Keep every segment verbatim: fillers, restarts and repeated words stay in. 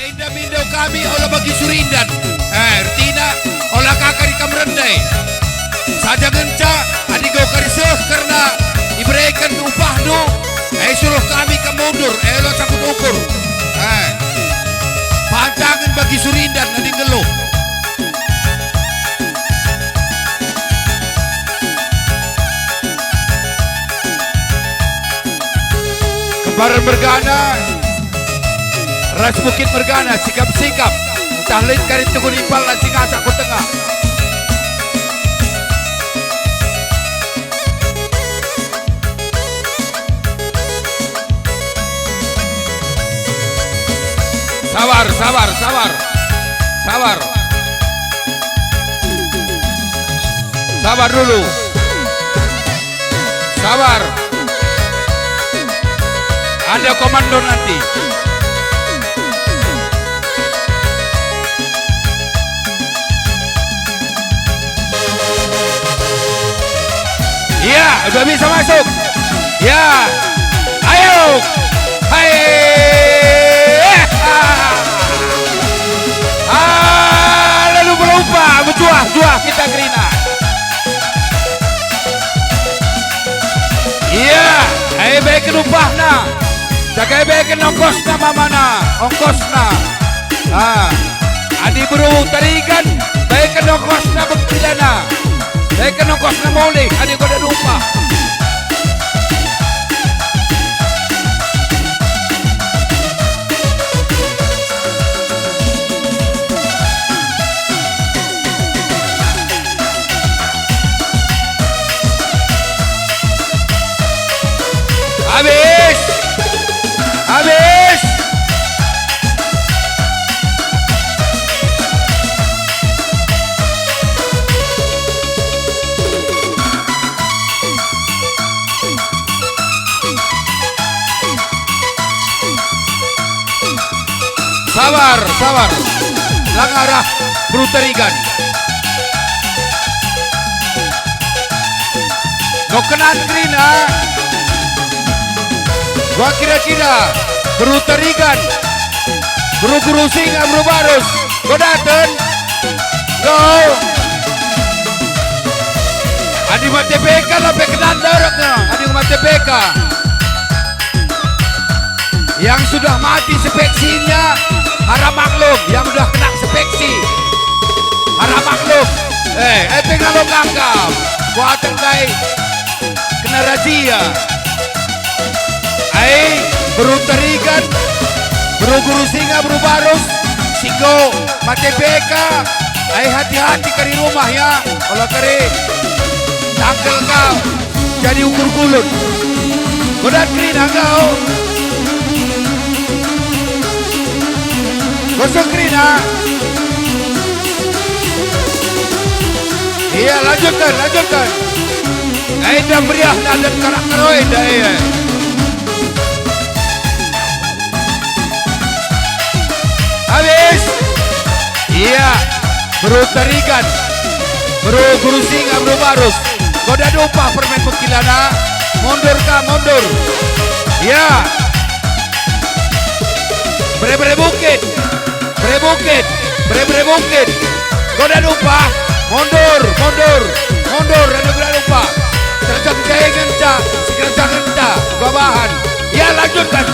Mindo-mindo kami ola bagi surindan. Eh, ertina ola ka kari kam rende. Saja ngenca adi enggo kari seh kerna ibereken upahndu, eh, suruh kami kam mundur, eh, ola sangkut ukur. Eh, pantangen bagi surindan adi nggeluh. Kembaran mergana ras bukit mergana sikap-sikap, ntah lit kari tugu nimpalna si ngasak ku tengah. Sabar, sabar, sabar. Sabar. Sabar dulu. Sabar. Ada komando nanti. Iya, udah bisa masuk. Ya. Ayo. Hai. Ah. Ah, lalu berubah, berjuah-juah kita kerina. Iya, ai beken upahna. Jaga beken ongkosna mamana, ongkosna. Ah, adi beru Tarigan, beken ongkosna bekilana. Beken ongkosna mulih, adi enggo dat upah. Habis. Habis. Sabar, sabar. Langa rah beru Tarigan. Enggo kenan kerina. Gua kira-kira beru Tarigan, beru Guru Singa, beru Barus. Enggo daten. Enggo. Adi mate beka la pe kenan dorokna, adi mate beka. Yang sudah mati sepeksinya harap maklum, yang sudah kena sepeksi harap maklum. Eh, ete ngalo kangkam, kuaten kai kena razia. Ai, beru Tarigan, beru Guru Singa, beru Barus, si enggo mate beka, ai hati-hati kari rumah ya, ola kari tangkel kau. Jadi ukur gulut. Enggo dat kerina enggo. Gosok kerina. Iya, lanjutkan, lanjutkan. Enda meriahna dan karak-karoi enda, iya. Habis. Iya. Beru Tarigan. Beru Guru Singa, beru Barus. Enggo dat upah permen bekilana. Mundur ka, mundur. Iya. Bere-bere bukit. Bere bukit. Bere-bere bukit. Enggo dat upah. Mundur, mundur. Mundur, enda enggo dat upah. Terjang jaingan ca, si kerja ngenta. Enggo bahan. Ya, lanjutkan.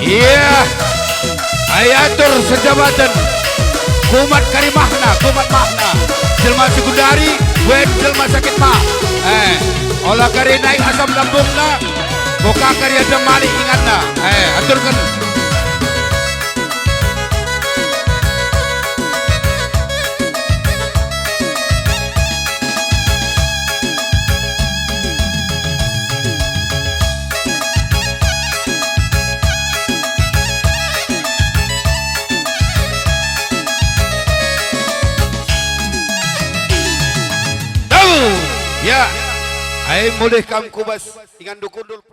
Iya. Ai atur sejabaten. Kumat kari mahna, kumat mahna. Jelma sekundari, wen jelma sakit mah. Eh, ola kari naik asam lambungna, boka kari ada malik inganna. Eh, aturken. Ai mulih kam ku bas ingan dukundul.